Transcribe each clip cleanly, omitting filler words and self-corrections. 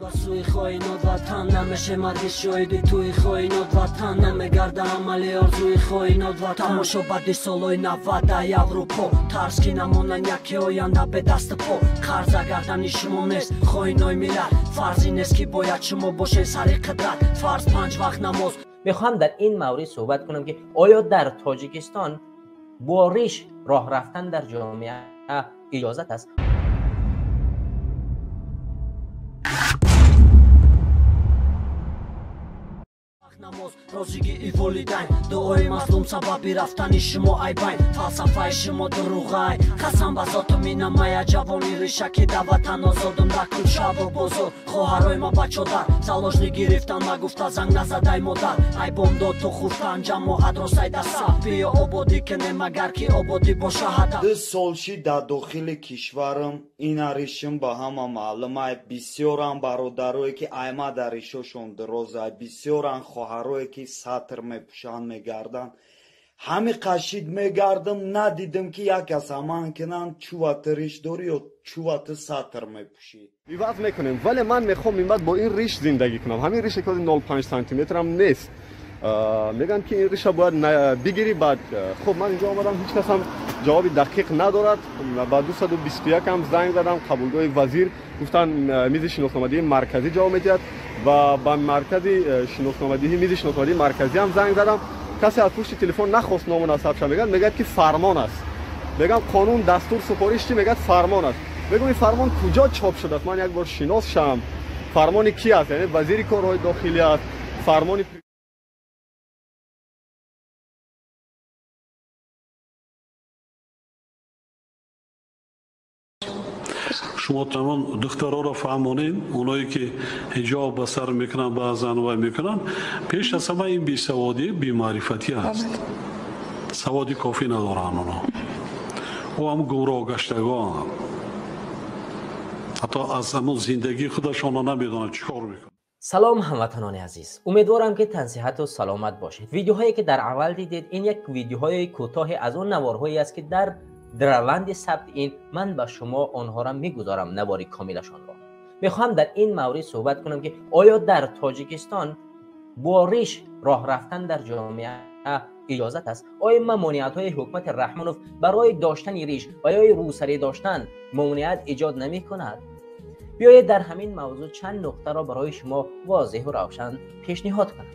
Ба сӯи хоинот ватан намеше марги шоҳиди туи хоинот ватан намегарда амали орзуи хоинот ватан. Тамошо баъди солҳои 90 Аврупо тарс ки намонанд яке оянда бе дасту по. Қарза гардани шумо нест хоинои миллат, фарзи нест ки бояд шумо бошед сари қудрат. Фарз 5 вақт намоз. Мехоҳам дар ин маврид суҳбат кунам ки оё дар Тоҷикистон бо риш роҳ рафтан дар ҷомеа иҷозат аст? Намоз розигии волидайн, дуои мазлум сабаби рафтани шумо айбайн. Фалсафаи шумо дурӯғай, қасам ба зоту минамая ҷавони риша ки да ватан озодум дар кӯчаву бозор. Хоҳарои ма ба чодар заложни гирифтан нагуфта занг назадай модар. Ай бомдод то хуфтан ҷамоат росай да саф. Биё ободӣ кунем агар ки ободӣ боша ҳадаф. 2 сол шид дар дохили кишварам ина ришим ба ҳама маълумай. Бисёрам бародарое ки айма дар ришошон дирозай, бисёрам хоҳарое ки сатр мепӯшанд мегарданд. Ҳами қашид мегардам, надидам ки як кас аман кунанд чува ту риш дорӣ ё чува ту сатр мепӯшӣ. Иваз мекунем, вале ман мехоҳам минбаъд бо ин риш зиндагӣ кунам. Ҳамин рише ки 0,5 сантиметрам нест. Мегӯянд ки ин риша бояд бигирӣ. Баъд хуб ман инҷо омадам, ҳеҷ кас ҳам ҷавоби дақиқ надорад. Ба 221 ҳам занг задам, қабулгоҳи вазир гуфтанд мизи шиносномадиҳии марказӣ ҷавоб медиҳад ва ба маркази шиносномадиҳӣ мизи шиносномадиҳии марказӣ ҳам занг задам. Касе аз пушти телефон нахост ному насабша мегӯяд, мегӯяд ки фармон аст. Мегӯям қонун, дастур, супориш чӣ? Мегӯяд фармон аст. Мегӯям ин фармон куҷо чоп шудааст? Ман як бор шинос шам. Фармони ки аст? Яъне вазири корҳои дохилӣ аст? Фармони шумо тамом духтароро фаҳмонед, оное ки ҳиҷоб ба сар мекунанд, баъзан вай мекунанд, пеш аз ҳама ин бесаводӣ, бемаърифатӣ аст. Саводи кофӣ надоранд оно. Ӯ ҳам гумроҳ гаштагон, ҳатто аз ҳамон зиндагии худашонро намедонанд чӣ кор мекунанд. Салом ҳамватанони азиз, умедворам ки тансиҳату саломат бошед. Видеоҳое ки дар аввал дидед, ин як видеоҳои кӯтоҳе аз он наворҳое аст ки дар раванди сабт ин ман ба шумо онҳоро мегузорам, навори комилашонро. Мехоҳам дар ин маврид суҳбат кунам ки оё дар Тоҷикистон бо риш роҳ рафтан дар ҷомеа иҷозат аст? Оё мамониятҳои ҳукумати Раҳмонов барои доштани риш ва ё рӯсарӣ доштан мамоният эҷод намекунад? Биёед дар ҳамин мавзӯъ чанд нуқтаро барои шумо возеҳу равшан пешниҳод кунам.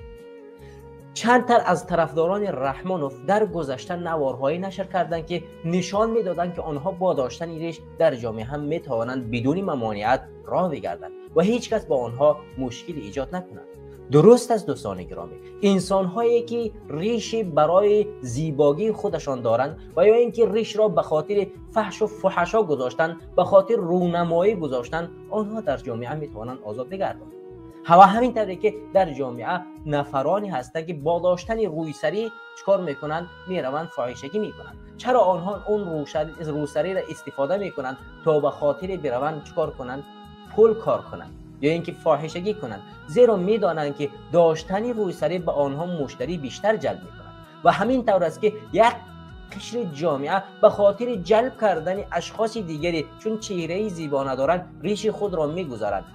Чандтар аз тарафдорони Раҳмонов дар гузашта наворҳое нашр карданд ки нишон медоданд ки онҳо бо доштани риш дар ҷомеа ҳам метавонанд бидуни мамоният роҳ бигарданд ва ҳеҷ кас бо онҳо мушкил эҷод накунад. Дуруст аст дӯстони гиромӣ, инсонҳое ки риши барои зибогии худашон доранд ва ё ин ки ришро ба хотири фаҳшу фуҳашо гузоштанд, ба хотири рӯнамоӣ гузоштанд, онҳо дар ҷомеа метавонанд озод бигарданд. Ва ҳамин тавре ки дар ҷомеа нафароне ҳастанд ки бо доштани рӯйсарӣ чикор мекунанд? Мераванд фоҳишагӣ мекунанд. Чаро онҳо он рӯсариро истифода мекунанд то ба хотири бираванд чикор кунанд? Пул кор кунанд ё ин ки фоҳишагӣ кунанд. Зеро медонанд ки доштани рӯйсарӣ ба онҳо муштарӣ бештар ҷалб мекунад. Ва ҳамин тавр аст ки як қишри ҷомеа ба хотири ҷалб кардани ашхоси дигаре чун чеҳраи зебо надоранд риши худро мегузаранд.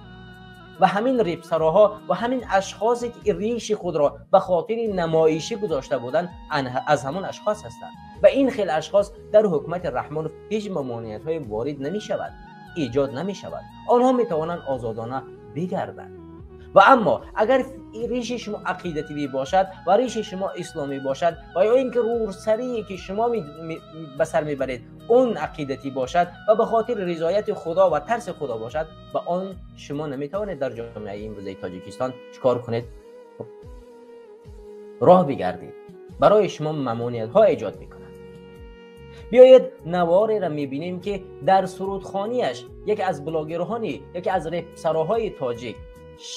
Ва ҳамин репсароҳо ва ҳамин ашхосе ки риши худро ба хотири намоишӣ гузошта буданд аз ҳамон ашхос ҳастанд. Ва ин хел ашхос дар ҳукумати Раҳмонов ҳеҷ мамониятҳое ворид намешавад, эҷод намешавад. Онҳо метавонанд озодона бигарданд. Ва аммо агар риши шумо ақидативӣ бошад ва риши шумо исломӣ бошад ва ё ин ки рӯсарие ки шумо ба сар мебаред он ақидатӣ бошад ва ба хотири ризояти худо ва тарси худо бошад, ба он шумо наметавонед дар ҷомеаи имрӯзаи Тоҷикистон чикор кунед? Роҳ бигардед. Барои шумо мамониятҳо эҷод мекунад. Биёед навореро мебинем ки дар сурудхонияш яке аз блогерҳони, яке аз репсароҳои тоҷик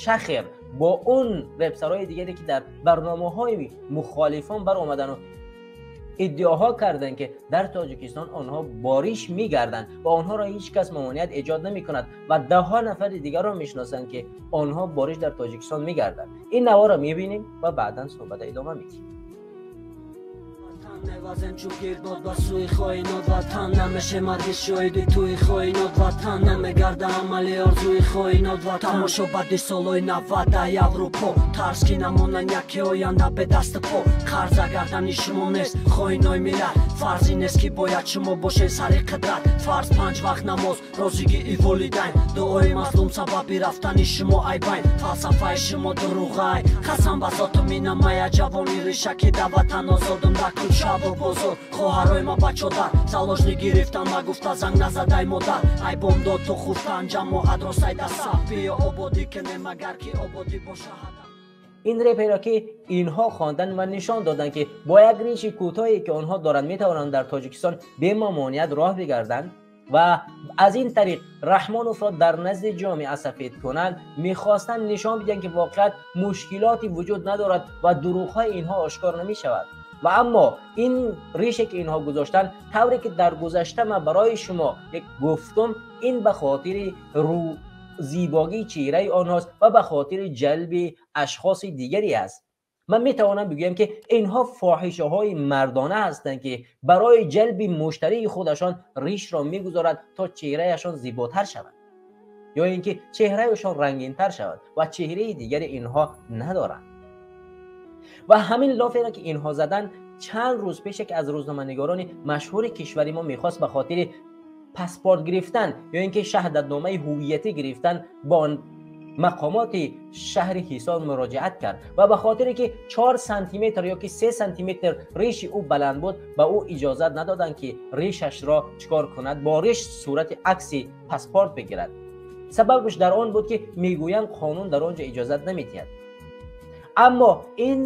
Шахр бо он репсарои дигаре ки дар барномаҳои мухолифон баромадану иддаоҳо карданд ки дар Тоҷикистон онҳо бориш мегарданд ва онҳоро ҳеҷ кас мамоният эҷод намекунад ва даҳҳо нафари дигарро мешиносанд ки онҳо бориш дар Тоҷикистон мегарданд. Ин наворро мебинем ва баъдан суҳбата идома медиҳем. Мевазем чу гирдбод ба сӯи хоинот ватан, намеше марги шоҳиди тӯи хоинот ватан, намегарда амали орзуи хоинот ватан. Тамошо баъди солҳои 90 Аврупо, тарс ки намонанд яке оянда бе дасту по. Қарза гардани шумо нест хоинои миллат, фарзи нест ки бояд шумо бошед сари қудрат. Фарз панҷ вақт намоз, розигии волидайн, дуои мазлум сабаби рафтани шумо айбайн. Фалсафаи шумо дурӯғай, қасам ба зоту минамая ҷавони риша ки да ватан озодум дар кӯчаву бозор. Хоҳарои ма ба чодар заложник гирифтан, нагуфта занг назадай модар. Ай бомдод то хуфтан ҷамоатро сайда саф, биё ободӣ кунем агар ки ободӣ боша ҳадаф. Ин реперо ки инҳо хонданд ва нишон доданд, ки бо як риши кӯтоҳе ки онҳо доранд метавонанд дар Тоҷикистон бемамоният роҳ бигарданд ва аз ин тариқ Раҳмоновро дар назди ҷомеа сафед кунанд, мехостанд нишон бидиҳанд, ки воқеат мушкилоте вуҷуд надорад ва дурӯғҳои инҳо ошкор намешавад. Ва аммо ин рише ки инҳо гузоштанд, тавре ки дар гузашта ман барои шумо як гуфтум, ин ба хотири зибогии чеҳраи онҳост ва ба хотири ҷалби ашхоси дигаре аст. Ман метавонам бигӯям, ки инҳо фоҳишаҳои мардона ҳастанд, ки барои ҷалби муштарии худашон ришро мегузоранд то чеҳраашон зиботар шавад ё ин ки чеҳраашон рангинтар шавад ва чеҳраи дигари инҳо надоранд. Ва ҳамин лоферо ки инҳо заданд, чанд рӯз пеш яке аз рӯзноманигорони машҳури кишвари мо мехост ба хотири паспорт гирифтан ё ин ки шаҳодатномаи ҳувиятӣ гирифтан бо мақомоти шаҳри Ҳисор муроҷиат кард ва ба хотире ки 4 сантиметр ё ки 3 сантиметр риши ӯ баланд буд, ба ӯ иҷозат надоданд, ки ришашро чикор кунад, бо риш сурати акси паспорт бигирад. Сабабаш дар он буд, ки мегӯянд қонун дар он ҷо иҷозат намедиҳад. Аммо ин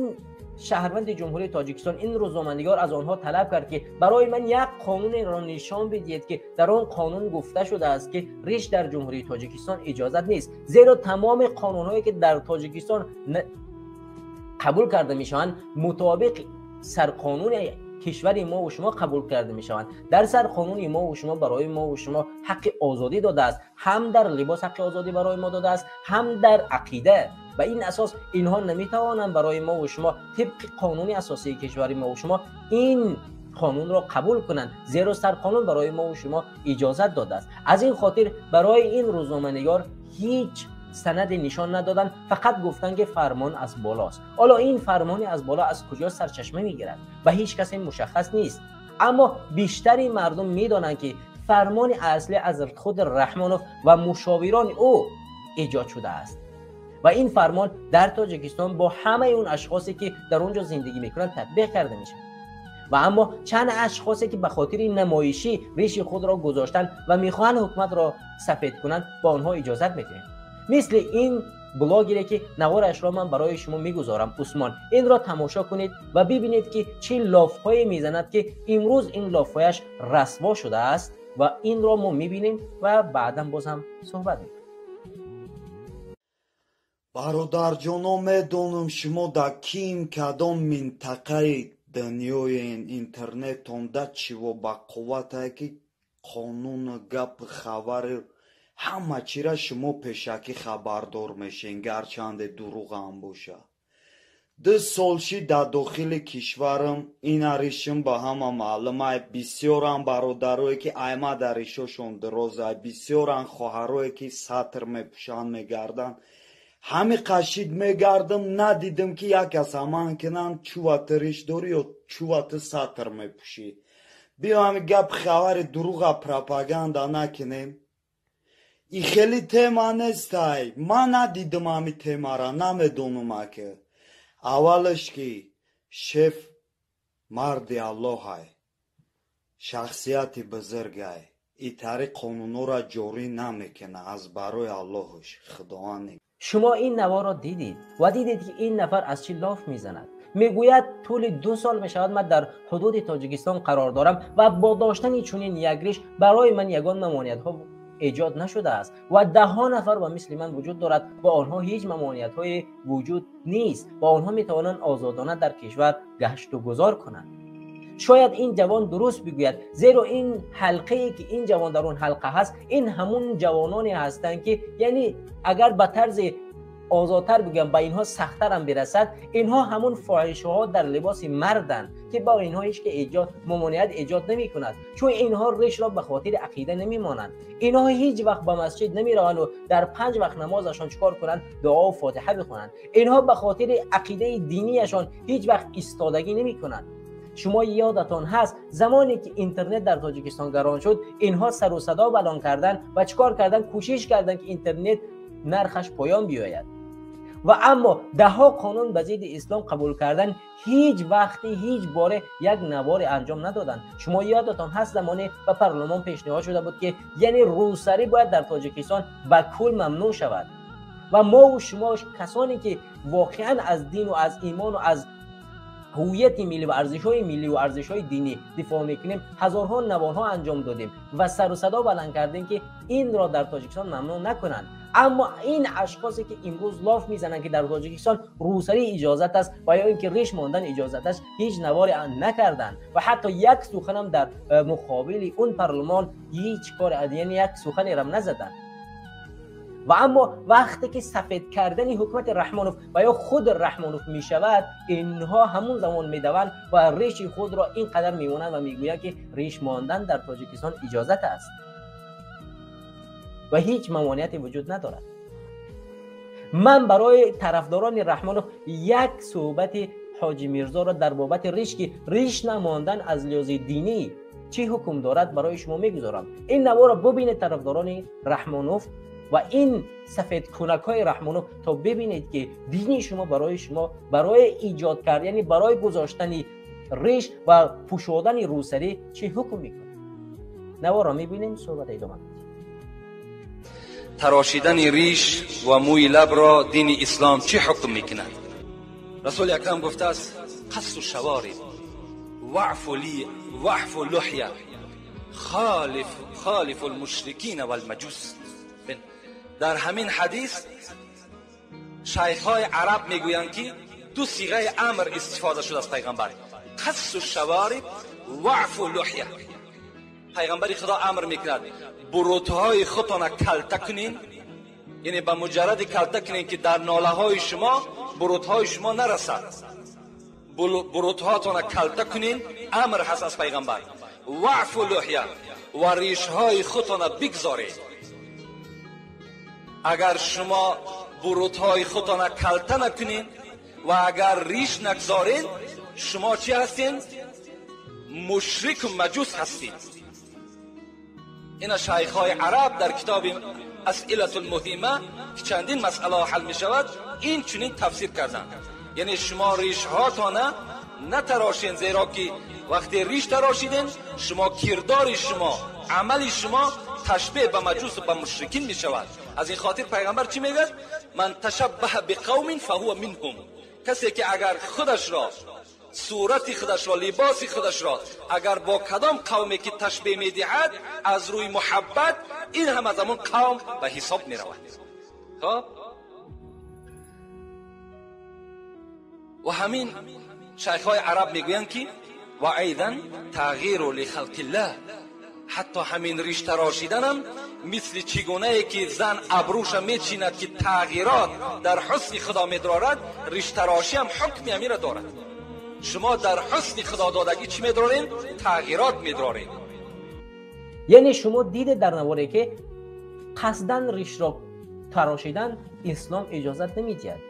шаҳрванди Ҷумҳурии Тоҷикистон, ин рӯзноманигор аз онҳо талаб кард, ки барои ман як қонунеро нишон бидиҳед, ки дар он қонун гуфта шудааст, ки риш дар Ҷумҳурии Тоҷикистон иҷозат нест, зеро тамоми қонунҳое ки дар Тоҷикистон қабул карда мешаванд, мутобиқ сарқонуни кишвари мо ва шумо қабул карда мешаванд. Дар сарқонуни мо ва шумо барои мо ва шумо ҳаққи озодӣ додааст, ҳам дар либос ҳаққи озодӣ барои мо додааст, ҳам дар ақида. Ба ин асос инҳо наметавонанд барои мо ва шумо тибқи қонуни асосии кишвари мо ва шумо ин қонунро қабул кунанд, зеро сарқонун барои мо ва шумо иҷозат додааст. Аз ин хотир барои ин рӯзноманигор ҳеҷ санаде нишон надоданд, фақат гуфтанд, ки фармон аз болост. Ҳоло ин фармони аз боло аз куҷо сарчашма мегирад, ба ҳеҷ касе мушаххас нест. Аммо бештари мардум медонанд, ки фармони аслӣ аз худ Раҳмонов ва мушовирони ӯ эҷод шудааст ва ин фармон дар Тоҷикистон бо ҳамаи он ашхосе ки дар он ҷо зиндагӣ мекунанд татбиқ карда мешавад. Ва аммо чанд ашхосе ки ба хотири намоишӣ риши худро гузоштанд ва мехоҳанд ҳукуматро сафед кунанд, ба онҳо иҷозат медиҳанд. Мисли ин блогере ки наворашро ман барои шумо мегузорам, Усмон, инро тамошо кунед ва бибинед, ки чӣ лофҳое мезанад, ки имрӯз ин лофҳояш расво шудааст ва инро мо мебинем ва баъдан боз ҳам суҳбат мекунем. Бародарҷоно, медонам, шумо дар ким кадом минтақаи дунёен, интернетонда чиво ба қувватае, ки қонуну гапу хабари ҳама чира шумо пешакӣ хабардор мешен, гарчанде дурӯғам боша. 2 сол шид дар дохили кишварам ина ришим ба ҳама маълумай. Бисёрам бародарое ки айма дар ришошон дирозай, бисёран хоҳарое ки сатр мепӯшанд мегарданд. Ҳами қашид мегардам, надидам, ки як кас аман кунанд: чува ту риш дорӣ ё чува ту сатр мепӯшӣ? Биё, ҳами гап хабари дурӯға пропаганда накунем. И хеле тема нестай, ман надидам ҳами темара, намедонам. Аке, аввалаш, ки шеф марди Аллоҳай, шахсияти бузургай, итари қонунҳоро ҷорӣ намекунад аз барои Аллоҳуш Худованд. Шумо ин наворро дидед ва дидед, ки ин нафар аз чӣ лоф мезанад. Мегӯяд, тӯли 2 сол мешавад, ман дар ҳудуди Тоҷикистон қарор дорам ва бо доштани чунин як риш барои ман ягон мамониятҳо эҷод нашудааст ва даҳҳо нафар ба мисли ман вуҷуд дорад, бо онҳо ҳеҷ мамониятҳое вуҷуд нест ва онҳо метавонанд озодона дар кишвар гашту гузор кунанд. Шояд ин ҷавон дуруст бигӯяд, зеро ин ҳалқае ки ин ҷавон дар он ҳалқа ҳаст, ин ҳамун ҷавононе ҳастанд, ки яъне агар ба тарзи озодтар бигӯям, ба инҳо сахттарам бирасад, инҳо ҳамун фоҳишаҳо дар либоси марданд, ки ба инҳо ҳеҷ ки мамониат эҷод намекунад, чун инҳо ришро ба хотири ақида намемонанд. Инҳо ҳеҷ вақт ба масҷид намераванд ва дар 5 вақт намозашон чикор кунанд? Дуо ва фотиҳа бихонанд. Инҳо ба хотири ақидаи динияшон ҳеҷ вақт истодагӣ намекунанд. Шумо ёдатон ҳаст замоне ки интернет дар Тоҷикистон гарон шуд, инҳо сару садо баланд карданд ва чикор карданд? Кӯшиш карданд, ки интернет нархаш поён биёяд. Ва аммо даҳҳо қонун ба зидди ислом қабул кардан, ҳеҷ вақте ҳеҷ боре як наворе анҷом надоданд. Шумо ёдатон ҳаст замоне ба парлумон пешниҳод шуда буд, ки яъне рӯсарӣ бояд дар Тоҷикистон ба кул мамнӯъ шавад. Ва мо шумо касоне ки воқеан аз дину аз имону аз ҳувияти миллӣ ва арзишҳои миллӣ ва арзишҳои динӣ дифоъ мекунем, ҳазорҳо наворҳо анҷом додем ва сару садо баланд кардем, ки инро дар Тоҷикистон мамнӯъ накунанд. Аммо ин ашхосе ки имрӯз лоф мезананд, ки дар Тоҷикистон рӯсарӣ иҷозат аст ва ё ин ки риш мондан иҷозат аст, ҳеҷ наворе накарданд ва ҳатто як суханам дар муқобили он парлумон ҳеҷ кор, яъне як суханерам назаданд. Ва аммо вақте ки сафед кардани ҳукумати Раҳмонов ва ё худ Раҳмонов мешавад, инҳо ҳамун замон медаванд ва риши худро ин қадар мемонанд ва мегӯянд, ки риш мондан дар Тоҷикистон иҷозат аст ва ҳеҷ мамониате вуҷуд надорад. Ман барои тарафдорони Раҳмонов як суҳбати Ҳоҷи Мирзоро дар бобати риш, ки риш намондан аз лиҳози динӣ чӣ ҳукм дорад, барои шумо мегузорам. Ин наворро бубинед тарафдорони Раҳмонов ва ин сафедкунакҳои Раҳмонов, то бибинед, ки дини шумо барои шумо барои эҷод кард, яъне барои гузоштани риш ва пӯшодани рӯсарӣ чӣ ҳукм мекунад. Наворро мебинем, суҳбат идома медиҳем. Тарошидани риш ва мӯи лабро дини ислом чӣ ҳукм мекунад? Расули акрам гуфтааст: қассу шавориб ваъфу ли ваъфу луҳя холифу лмушрикина валмаҷус. Дар ҳамин ҳадис шайхҳои араб мегӯянд, ки ду сиғаи амр истифода шуд аз пайғамбар: қассу шавориб ваъфу луҳя. Пайғамбари Худо амр мекунад: бурутҳои худтона калта кунин, яъне ба муҷарради калта кунин, ки дар нолаҳои шумо бурутҳои шумо нарасад. Бурутҳоятона калта кунин, амр ҳаст аз пайғамбар. Ваъфу луҳя, ва ришҳои худтона бигзоред. Агар шумо бурутҳои худтона калта накунин ва агар риш нагзоред, шумо чӣ ҳастед? Мушрику маҷус ҳастед. Ина шайхҳои араб дар китоби асилату лмуҳима, ки чандин масъалаҳо ҳал мешавад, ин чунин тафсир карданд. Яъне шумо ришҳоятона натарошен, зеро ки вақте риш тарошиден, шумо кирдори шумо, амали шумо ташбеҳ ба маҷусу ба мушрикин мешавад. Аз ин хотир пайғамбар чӣ мегӯяд? Ман ташаббаҳа биқавмин фаҳува минҳум. Касе ки агар худашро, сурати худашро, либоси худашро агар бо кадом қавме ки ташбеҳ медиҳад аз рӯи муҳаббат, ин ҳам аз ҳамон қавм ба ҳисоб меравад. Хоб, ва ҳамин шайхҳои араб мегӯянд, ки ва айдан тағйиру лихалқиллаҳ, ҳатто ҳамин риш тарошиданам мисли чӣ гунае ки зан абрӯша мечинад, ки тағйирот дар ҳусни Худо медорад, риштарошиам ҳукми ҳаминро дорад. Шумо дар ҳусни худододагӣ чӣ медоред? Тағйирот медоред. Яъне шумо дидед дар наворе, ки қасдан ришро тарошидан ислом иҷозат намедиҳад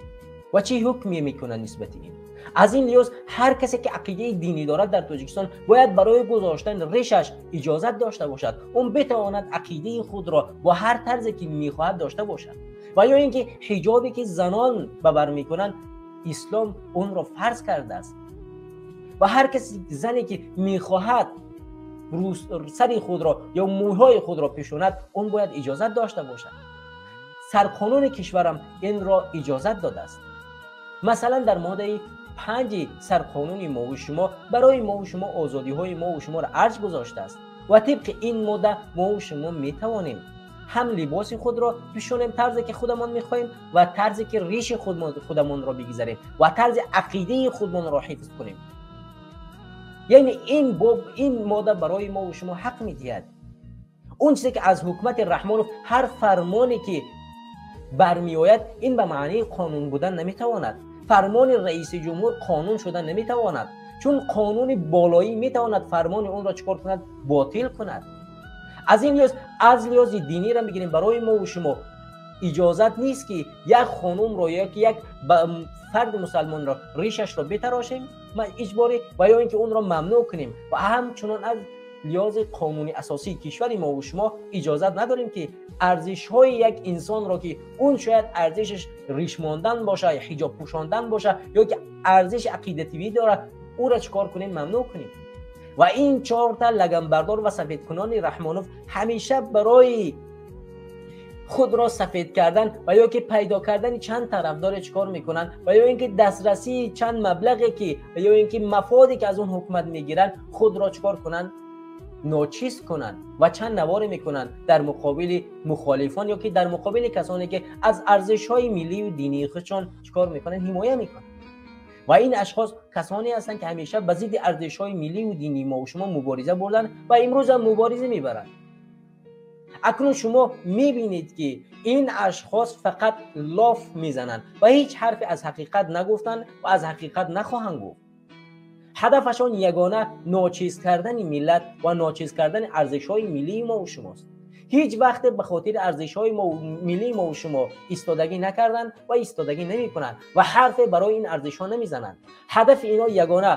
ва чӣ ҳукме мекунад нисбати ин. Аз ин лиҳоз ҳар касе ки ақидаи динӣ дорад дар Тоҷикистон бояд барои гузоштани ришаш иҷозат дошта бошад, он битавонад ақидаи худро бо ҳар тарзе ки мехоҳад дошта бошад. Ва ё ин ки ҳиҷобе ки занон ба бар мекунанд, ислом онро фарз кардааст ва ҳар каси зане ки мехоҳад сари худро ё мӯйҳои худро пӯшонад, он бояд иҷозат дошта бошад. Сарқонуни кишварам инро иҷозат додааст. Масалан, дар моддаи 5 сарқонуни мову шумо барои мову шумо озодиҳои мову шуморо арҷ гузоштааст ва тибқи ин модда мову шумо метавонем ҳам либоси худро пӯшонем тарзе ки худамон мехоҳем ва тарзе ки риши худамонро бигзарем ва тарзи ақидаи худмонро ҳифз кунем. Яъне ин боб, ин модда барои мову шумо ҳақ медиҳад. Он чизе ки аз ҳукумати Раҳмонов ҳар фармоне ки бармеояд, ин ба маънии қонун будан наметавонад. Фармони раиси ҷумҳур қонун шуда наметавонад, чун қонуни болоӣ метавонад фармони онро чикор кунад? Ботил кунад. Аз ин лиҳоз, аз лиҳози диниро мегирем, барои мо ва шумо иҷозат нест, ки як хонумро ё ки як фарди мусалмонро ришашро битарошем иҷборӣ ва ё ин ки онро мамнӯъ кунем. Ва ҳамчунон аз лиҳози қонуни асосии кишвари мо ва шумо иҷозат надорем, ки арзишҳои як инсонро, ки он шояд арзишаш риш мондан боша, ҳиҷоб пӯшондан боша ё ки арзиши ақидативӣ дорад, ӯро чӣ кор кунем? Мамнӯъ кунем. Ва ин чорта лаганбардор ва сафедкунони Раҳмонов ҳамеша барои худро сафед кардан ва ё ки пайдо кардани чанд тарафдоре чӣ кор мекунанд, ва ё ин ки дастрасии чанд маблағе ки ва ё ин ки мафоде ки аз он ҳукумат мегиранд, худро чӣ кор кунанд? Ночиз кунанд ва чанд наворе мекунанд дар муқобили мухолифон ё ки дар муқобили касоне ки аз арзишҳои миллию динии худшон чӣ кор мекунанд? Ҳимоя мекунанд. Ва ин ашхос касоне ҳастанд, ки ҳамеша ба зидди арзишҳои миллию динии мо ва шумо мубориза бурданд ва имрӯзам мубориза мебаранд. Акнун шумо мебинед, ки ин ашхос фақат лоф мезананд ва ҳеҷ ҳарфе аз ҳақиқат нагуфтанд ва аз ҳақиқат нахоҳанд гуфт. Ҳадафашон ягона ночиз кардани миллат ва ночиз кардани арзишҳои миллии мо ва шумост. Ҳеҷ вақте ба хотири арзишҳои миллии мо ва шумо истодагӣ накарданд ва истодагӣ намекунанд ва ҳарфе барои ин арзишҳо намезананд. Ҳадафи ино ягона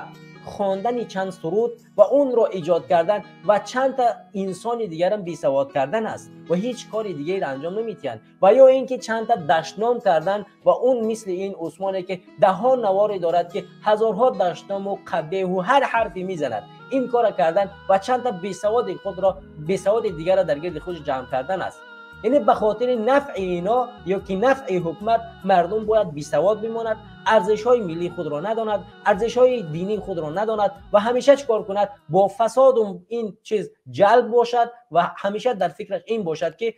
хондани чанд суруд ва онро эҷод кардан ва чанд та инсони дигарам бесавод кардан аст ва ҳеҷ кори дигареро анҷом намедиҳанд, ва ё ин ки чанд та дашном кардан ва он мисли ин Усмоне, ки даҳҳо наворе дорад, ки ҳазорҳо дашному қабеҳу ҳар ҳарфе мезанад, ин кора кардан ва чанд та бесаводи худро, бесаводи дигарро дар гирди худ ҷамъ кардан аст. Яъне ба хотири нафъи ино ё ки нафъи ҳукумат мардум бояд бесавод бимонад, арзишҳои миллии худро надонад, арзишҳои динии худро надонад ва ҳамеша чӣ кор кунад? Бо фасоду ин чиз ҷалб бошад ва ҳамеша дар фикраш ин бошад, ки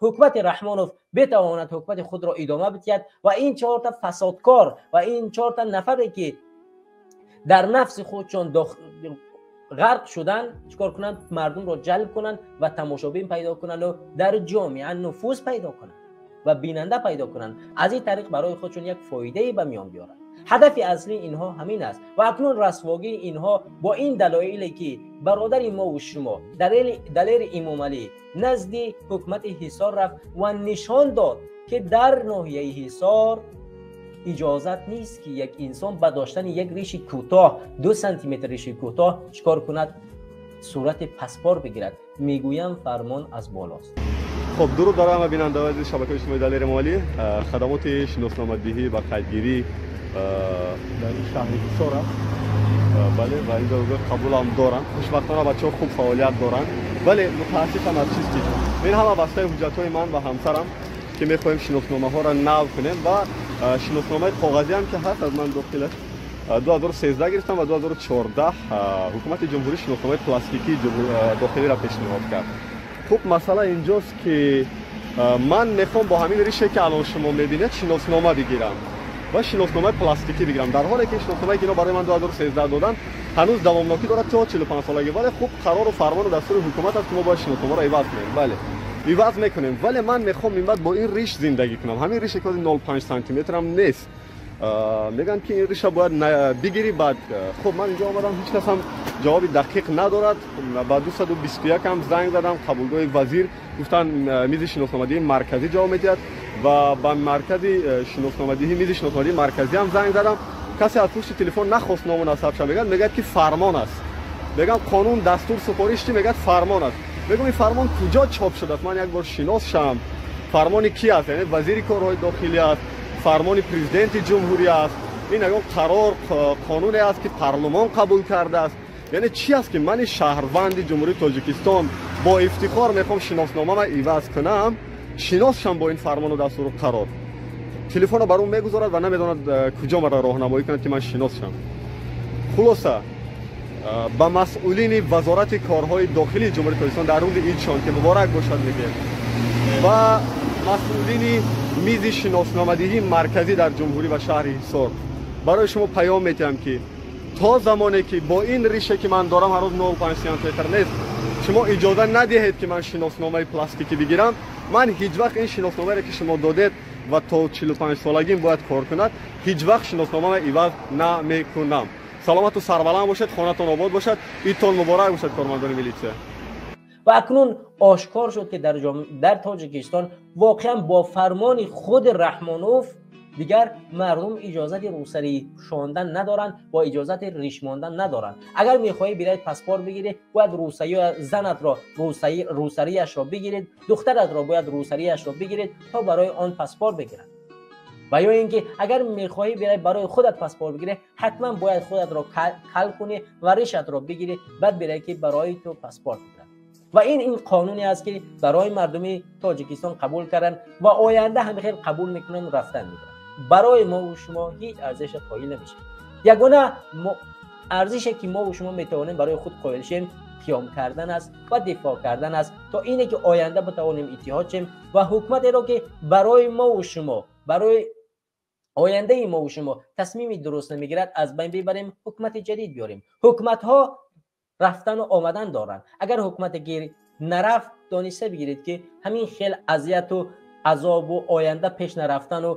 ҳукумати Раҳмонов бетавонад ҳукумати худро идома бидиҳад ва ин чорта фасодкор ва ин чорта нафаре, ки дар нафси худшон ғарқ шудан, чӣ кор кунанд? Мардумро ҷалб кунанд ва тамошобин пайдо кунанд ва дар ҷомеа нуфуз пайдо кунанд ва бинанда пайдо кунанд, аз ин тариқ барои худшон як фоидае ба миён биёранд. Ҳадафи аслии инҳо ҳамин аст. Ва акнун расвогии инҳо бо ин далоиле, ки бародари мову шумо Далери Имомалӣ назди ҳукумати Ҳисор рафт ва нишон дод, ки дар ноҳияи Ҳисор иҷозат нест, ки як инсон ба доштани як риши кӯтоҳ, 2 сантиметр риши кӯтоҳ, чӣ кор кунад? Сурати паспорт бигирад. Мегӯям, фармон аз болост. Хуб, дуруд бар ҳама бинандаони шабакаи иҷтимоии Далери Эмомалӣ. Хадамоти шиносномадиҳӣ ва қайдгирӣ дар шаҳри Ҳисор аст. Бале, ва инҷо қабулам доранд. Хушбахтона, бачаҳо хуб фаъолият доранд, вале мутаассифам аз чиз, ки ин ҳама бастаи ҳуҷҷатҳои ман ва ҳамсарам, ки мехоҳем шиносномаҳоро нав кунем ва шиносномаи коғазиам ки ҳаст аз ман дохилаш 2013 гирифтам ва 2014 ҳукумати ҷумҳурӣ шиносномаи пластикии дохилиро пешниҳод кард. Хуб, масъала инҷост, ки ман мехоҳам бо ҳамин рише, ки алон шумо мебинед, шиноснома бигирам ва шиносномаи пластикӣ бигирам, дар ҳоле ки шиносномае ки ино барои ман 2013 доданд, ҳанӯз давомнокӣ дорад то 45 солагӣ. Вале хуб, қарору фармону дастури ҳукумат аст, ки мо бояд шиносномаро иваз кунем. Бале, иваз мекунем, вале ман мехоҳам минбаъд бо ин риш зиндагӣ кунам. Ҳамин рише ки 0,5 сантиметрам нест. Мегӯянд, ки ин риша бояд бигирӣ. Баъд хуб, ман инҷо омадам, ҳеҷ кас ҳам ҷавоби дақиқ надорад. Ба 221 ҳам занг задам, қабулгоҳи вазир, гуфтанд, мизи шиносномадиҳии марказӣ ҷавоб медиҳад. Ва ба маркази шиносномадиҳӣ, мизи шиносномадиҳии марказӣ ҳам занг задам, касе аз пушти телефон нахост ному насабша. Мегӯяд, ки фармон аст. Мегӯям, қонун, дастур, супориш чӣ? Мегӯяд, фармон аст. Мегӯям, ин фармон куҷо чоп шудааст, ман як бор шинос шавам? Фармони ки аст? Яъне вазири корҳои дохилӣ аст, фармони президенти ҷумҳурӣ аст, ин ягон қарор, қонуне аст, ки парлумон қабул кардааст? Яъне чӣ аст, ки мани шаҳрванди Ҷумҳурии Тоҷикистон бо ифтихор мехоҳам шиносномама иваз кунам, шинос шам бо ин фармону дастуру қарор? Телефонро бар ӯ мегузорад ва намедонад, куҷо маро роҳнамоӣ кунад, ки ман шинос шам. Хулоса, ба масъулини Вазорати корҳои дохилии Ҷумҳурии Тоҷикистон дар рӯзи идшон, ки муборак бошад мегӯем, ва масъулини мизи шиносномадиҳии марказӣ дар ҷумҳурӣ ва шаҳри Ҳисор, барои шумо паём метиҳам, ки то замоне ки бо ин рише, ки ман дорам, ҳанӯз 0,5 сантиметр нест, шумо иҷоза надиҳед, ки ман шиносномаи пластикӣ бигирам, ман ҳеҷ вақт ин шиносномаеро, ки шумо додед, ва то 45 солагим бояд кор кунад, ҳеҷ вақт шиносномаро иваз намекунам. Саломату сарбаланд бошед, хонатон обод бошад, идтон муборак бошад, кормандони милитсия. Ва акнун ошкор шуд, ки дар Тоҷикистон воқеан бо фармони худи Раҳмонов дигар мардум иҷозати рӯсарӣ пӯшондан надоранд ва иҷозати риш мондан надоранд. Агар мехоҳӣ биравед паспорт бигирӣ, бояд рӯсарӣ занатро рӯсарияшро бигиред, духтаратро бояд рӯсарияшро бигиред, то барои он паспорт бигиранд. Ва ё ин ки агар мехоҳӣ биравед барои худат паспорт бигирӣ, ҳатман бояд худатро кал кунӣ ва ришатро бигирӣ, баъд биравӣ, ки барои ту паспорт бигиранд. Ва ин қонуне аст, ки барои мардуми Тоҷикистон қабул карданд ва оянда ҳам хел қабул мекунанд, рафтан мегиранд. Барои мо шумо ҳеҷ арзише қоил намешавад. Ягона арзише, ки мо шумо метавонем барои худ қоил шем, қиём кардан аст ва дифоъ кардан аст, то ине ки оянда битавонем иттиҳод шем ва ҳукуматеро, ки барои мову шумо, барои ояндаи мову шумо тасмими дуруст намегирад, аз байн бибарем, ҳукумати ҷадид биёрем. Ҳукуматҳо рафтану омадан доранд. Агар ҳукумате ки нарафт, дониста бигиред, ки ҳамин хел азияту азобу оянда пеш нарафтану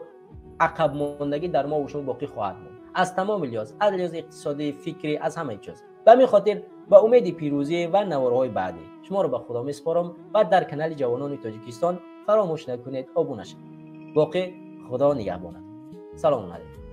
ақабмондагӣ дар мо шумо боқӣ хоҳад монд, аз тамоми лиҳоз, аз лиҳози иқтисодӣ, фикрӣ, аз ҳамаи чиз. Ба ҳамин хотир ба умеди пирӯзӣ ва наворҳои баъдӣ шуморо ба Худо месупорам ва дар канали Ҷавонони Тоҷикистон фаромӯш накунед, обуна шавед. Боқӣ Худо нигаҳбонад. Салому алайкум.